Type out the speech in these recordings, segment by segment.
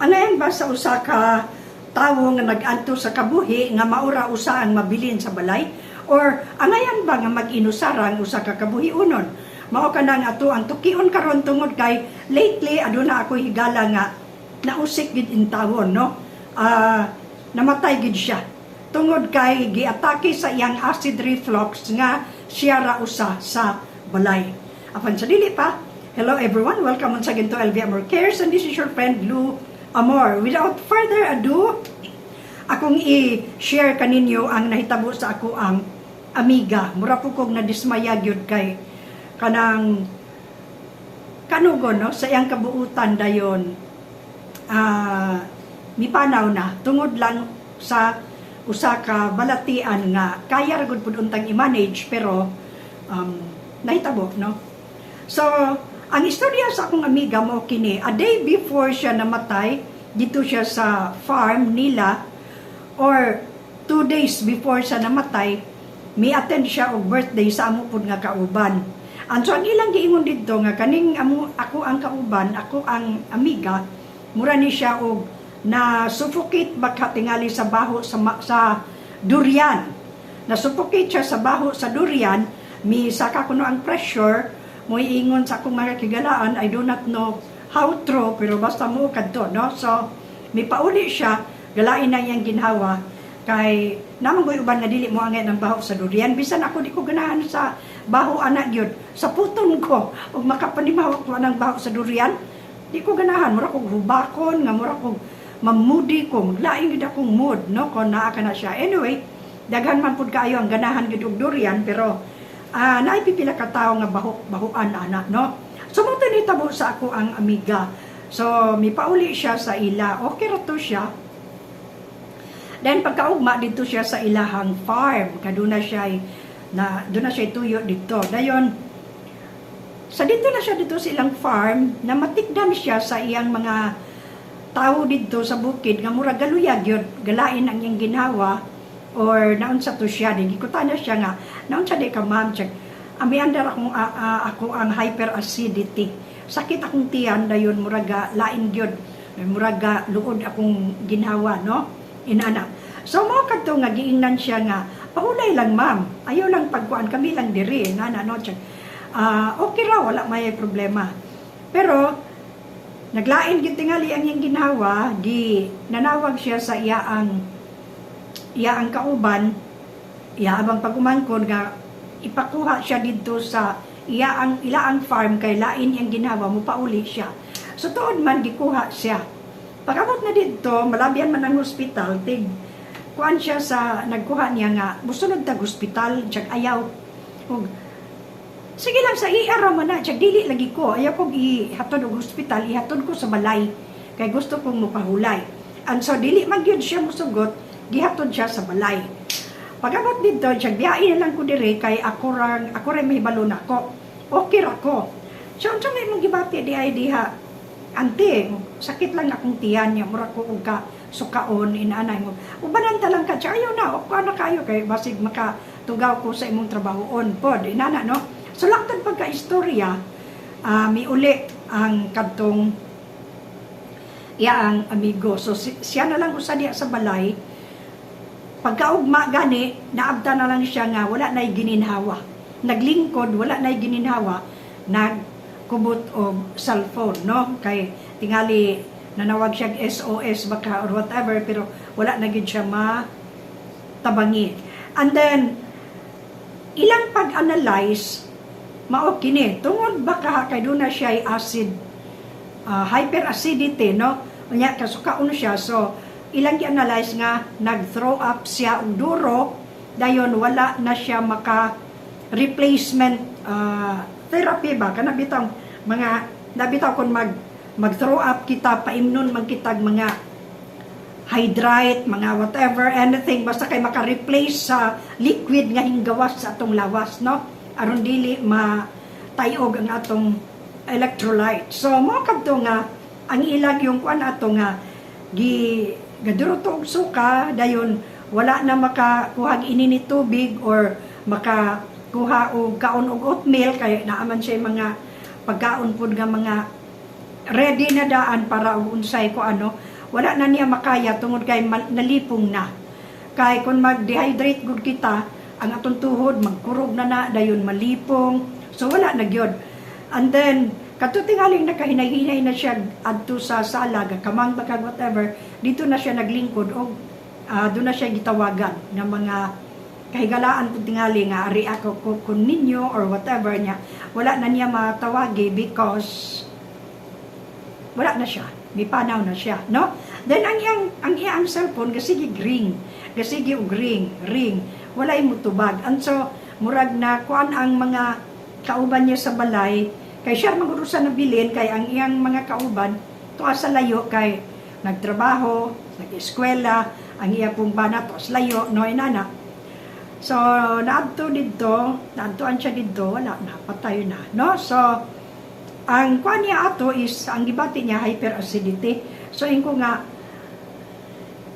Angayan ba sa usa ka tawo nga nag-anto sa kabuhi nga maura usa ang mabilin sa balay, or angayan ba nga mag-inusara ang usa ka kabuhiunon? Mao kanang ato ang tukion karon tungod kay lately aduna ako higala nga nausik gid intawon, no? Namatay gid siya tungod kay giatake sa iyang acid reflux nga siya ra usa sa balay. Apan sa dili pa, hello everyone, welcome once again to LV Amor Cares and this is your friend Lou Amor. Without further ado, akong i-share kaninyo ang nahitabo sa ako ang amiga. Mura po kog nadismaya gyud kay kanang kanugo, no, sa iyang kabuutan, dayon mipanaw na tungod lang sa usa ka balatian nga kaya ra gud pud untang i-manage, pero nahitabo, no? So ang istorya sa akong amiga mo kini: a day before siya namatay, dito siya sa farm nila, or 2 days before siya namatay, mi attend siya og birthday sa amo pud nga kauban. And so ang ilang giingon didto nga kaning amo ako ang kauban, ako ang amiga, mura ni siya og na suffocate baka tingali sa baho sa durian. Na suffocate siya sa baho sa durian, mi saka kuno ang pressure, mo ingon sa akong mga kigalaan. I do not know how true, pero basta mo kadto, no? So mi pauli siya, galain na iyang ginhawa kay naman ko'y uban nga dili mo angay ng baho sa durian. Bisan ako, di ko ganahan sa baho ana gyud. Sa puton ko ug makapanimaw ko anang baho sa durian, di ko ganahan. Mura kog hubakon nga mura kog mamudi ko, maglain gyud akong mood, no, kon naa ka na siya. Anyway, daghan man pud kaayo ang ganahan gyud og durian, pero naay pipila ka tawo nga baho bahuan ana, no? So mo nitabo sa ako ang amiga. So mipauli siya sa ila, okay ra to siya. Then pagkaugma, dito siya sa ilahang farm. Kaduna siya na doon na siya tuyo dito. Dayon sa dito na siya dito sa ilang farm, na matikdan siya sa iyang mga tao dito sa bukid nga mura galuyag yun, galain ang iyang ginhawa or naunsa to siya. Di gikutan na siya nga, "Naunsa di ka, ma'am?" Check ami andar akong ako ang hyperacidity, sakit akong tiyan, dayon muraga lain gyud, muraga luod akong ginhawa, no, inana. So mo kadto nga giingnan siya nga, "Pahulay lang, ma'am, ayaw lang pagkuan, kami lang diri," nana, no? Check okay ra, wala may problema, pero naglain gid tingali ang iyang ginhawa. Di nanawag siya sa iya ang kauban, iya abang pag-umangkon nga ipakuha siya didto sa iya ang ila ang farm kay lain iyang ginhawa, mo pauli siya. So tuod man, gikuha siya. Pag-abot na didto, malabyan man ang hospital, tig kuan siya sa nagkuha niya nga musunod tag hospital. Tiyag ayaw ug sige lang, sa ER man na. Tiyag dili lagi ko, ayaw kog ihatod og hospital, ihatod ko sa balay kay gusto kong mopahulay. And so dili man gyud siya musugot, gihatod siya sa balay. Pag-abot dito, tiyag biyain na lang ko dire kay ako ra mahibalo nako, okay ra ko. So unsa may imong gibati di ay diha, ante? "Sakit lang akong tiyan niya, mura ko og ka sukaon," inaanay mo. "Ubanan ta lang ka." Siya, "Ayaw na, okay na kayo kay basig makatugaw ko sa imong trabahoon pod," inana, no? So laktad pagka istorya, miuli ang kadtong iya ang amigo. So siya na lang usa diya sa balay. Pagkaugma gani, naabta na lang siya nga wala na'y gininhawa. Naglingkod, wala na'y gininhawa, nagkubot og cellphone, no? Kay tingali nanawag siya SOS baka or whatever, pero wala na gyud siya matabangi. And then, ilang pag-analyze, mao kini, tungod baka kay doon na siya ay acid, hyperacidity, no? Unya, kasukaon siya, so ilang gi-analyze nga nag-throw up siya og duro, dayon wala na siya maka replacement therapy ba kana bitaw, mga nabitaw kon mag mag-throw up kita, paimnon man kitag mga hydrate, mga whatever, anything, basta kay maka-replace sa liquid nga hinggawas sa atong lawas, no? Aron dili matayog ang atong electrolyte. So, mo kadto nga ang ilag yung kuan ato nga gi gaduro to og suka, dayon wala na makakuha ini ni tubig or makakuha og kaon og oatmeal kay naaman siya mga pagkaon pud nga mga ready na daan para og unsay ko ano, wala na niya makaya tungod kay nalipong na. Kay kung mag-dehydrate gud kita, ang atong tuhod magkurog na na, dayon malipong. So wala na gyud. And then kadto tingaling nakahinay-hinay na siya adto sa sala, kamang bakag whatever, dito na siya naglingkod og doon na siya gitawagan ng mga kahigalaan pud tingali nga ari ako ko kun ninyo or whatever niya. Wala na niya matawagi because wala na siya, mipanaw na siya, no? Then ang iyang cellphone gasige ring, gasige og ring ring, walay mutubag. And so murag na kuan ang mga kauban niya sa balay kay siya man sa nabilin, kay ang iyang mga kauban tuwa sa layo kay nagtrabaho, nag-eskwela, ang iya pong bana tuwa sa layo, no, inana. So naadto didto, naadtoan siya didto, wala na, patay na, no? So ang kuan niya ato is ang gibati niya hyperacidity. So inko nga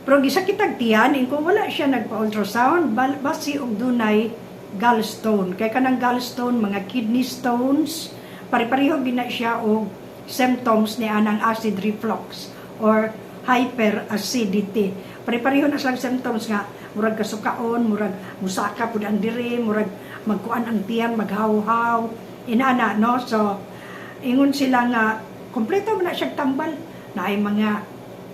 pero gisakitag tiyan, inko wala siya nagpa-ultrasound, basi og dunay gallstone. Kay kanang gallstone, mga kidney stones, pare-pareho gina siya og symptoms ni anang acid reflux or hyperacidity. Pare-pareho na silang symptoms nga murag kasukaon, murag musaka pud ang diri, murag magkuan ang tiyan, maghaw-haw, inana, no? So ingon sila nga kompleto man na siya tambal na ay mga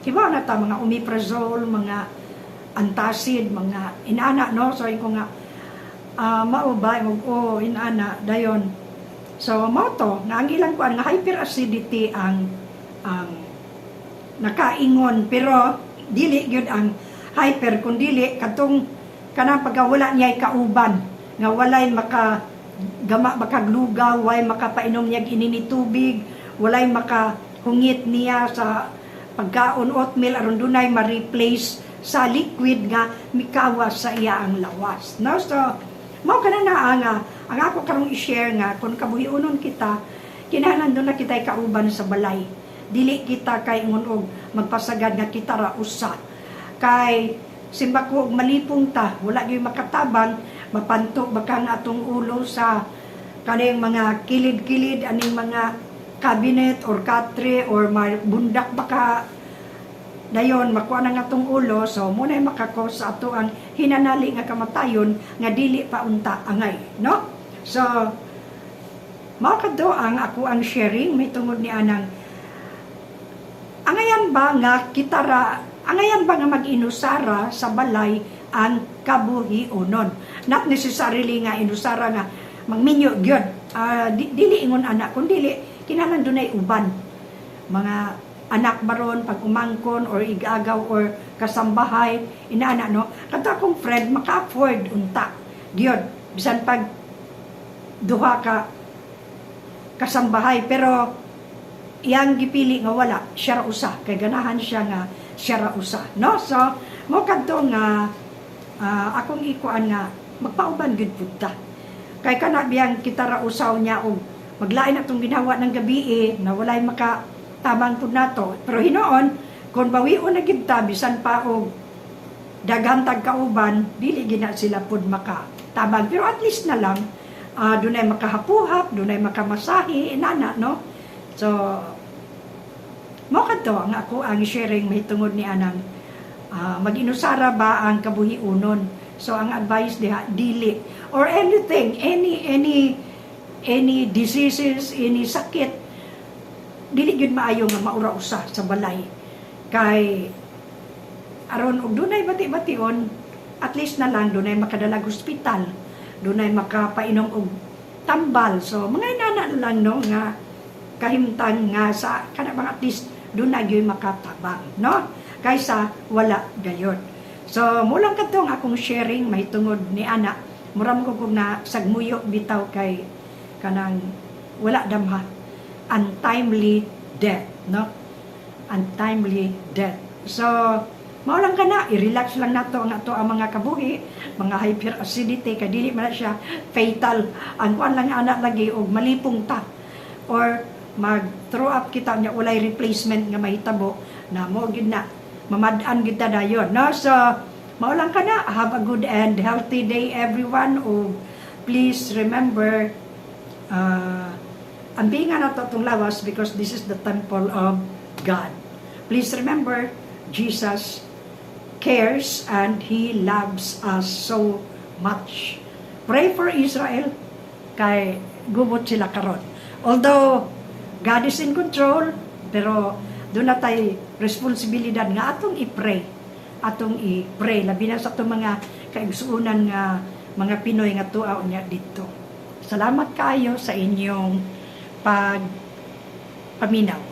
kibaw na ta, mga omeprazole, mga antacid, mga inana, no? So ingon nga mao ba og o inana dayon. So mao to nga ang ilang kuan nga hyperacidity ang nakaingon, pero dili gyud ang hyper kun dili kadtong kanang pagkawala niya kauban nga walay maka gama, makaglugaw, way makapainom niya inini tubig, walay makahungit niya sa pagkaon, oatmeal, aron dunay ma-replace sa liquid nga mikawas sa iya ang lawas, no? So mao kana na ang ako karong i-share nga kung kabuhiunon kita, kinahanglan duna kitay kauban sa balay. Dili kita kay ingon og magpasagad nga kita ra usa, kay simbako og malipong ta, wala gyud makatabang, mapanto baka ang atong ulo sa kaning mga kilid-kilid aning mga cabinet or katre or bundak baka, dayon makuha na nga atong ulo. So mao na maka-cause sa ato ang hinanali nga kamatayon nga dili pa unta angay, no? So mao kadto ang ako ang sharing may tungod ni anang angayan ba nga kita ra, angayan ba nga mag-inusara sa balay ang kabuhionon. Not necessarily nga inusara nga magminyo gyud. Dili ingon anak, kun dili kinahanglan dunay uban, mga anak baron pag umangkon or igagaw or kasambahay, inaana, no? Kadto akong friend maka-afford unta gyud bisan pag duha ka kasambahay, pero iyang gipili nga wala, siya ra usa kay ganahan siya nga siya ra usa, no? So mo kadto nga akong ikuan nga magpauban gyud pud ta, kay kana biyang kita ra usaw niya og maglain atong ginawa ng gabi eh, na walay maka tamang pud nato. Pero hinuon kung bawion na gid ta, bisan pa og daghan tag kauban, dili gina sila pud maka tabang, pero at least na lang dunay makahapuhap, dunay makamasahi, inana, no? So mao kadto ang ako ang sharing mahitungod ni anang mag-inusara ba ang kabuhiunon. So ang advice diha, dili. Or anything, any diseases, any sakit, dili gyud maayo nga maura usa sa balay. Kay aron og dunay bati-bation, at least na lang dunay makadalag ospital, dunay makapainom og tambal. So mga inana na lang, no, nga kahimtang nga sa kana bang at least dunay gyud makatabang, no, kaysa wala gayon. So mulang kadtong akong sharing mahitungod ni ana. Mura mo kog na sagmuyo bitaw kay kanang wala damha, untimely death, no? Untimely death. So mao lang kana, i-relax lang nato ang ato ang mga kabuhi, mga hyperacidity, kay dili man na siya fatal. Ang kuan lang ana lagi og malipong ta or mag throw up kita nya walay replacement nga mahitabo na mo gyud na mamad-an gyud ta dayon, no? So mao lang kana. Have a good and healthy day, everyone, ug please remember Ambingan nato atong lawas because this is the temple of God. Please remember, Jesus cares and He loves us so much. Pray for Israel kay gubot sila karon. Although God is in control, pero duna tay responsibilidad nga atong i-pray. Atong i-pray labi na sa atong mga kaigsuonan nga mga Pinoy nga tuaw niya dito. Salamat kaayo sa inyong pagpaminaw.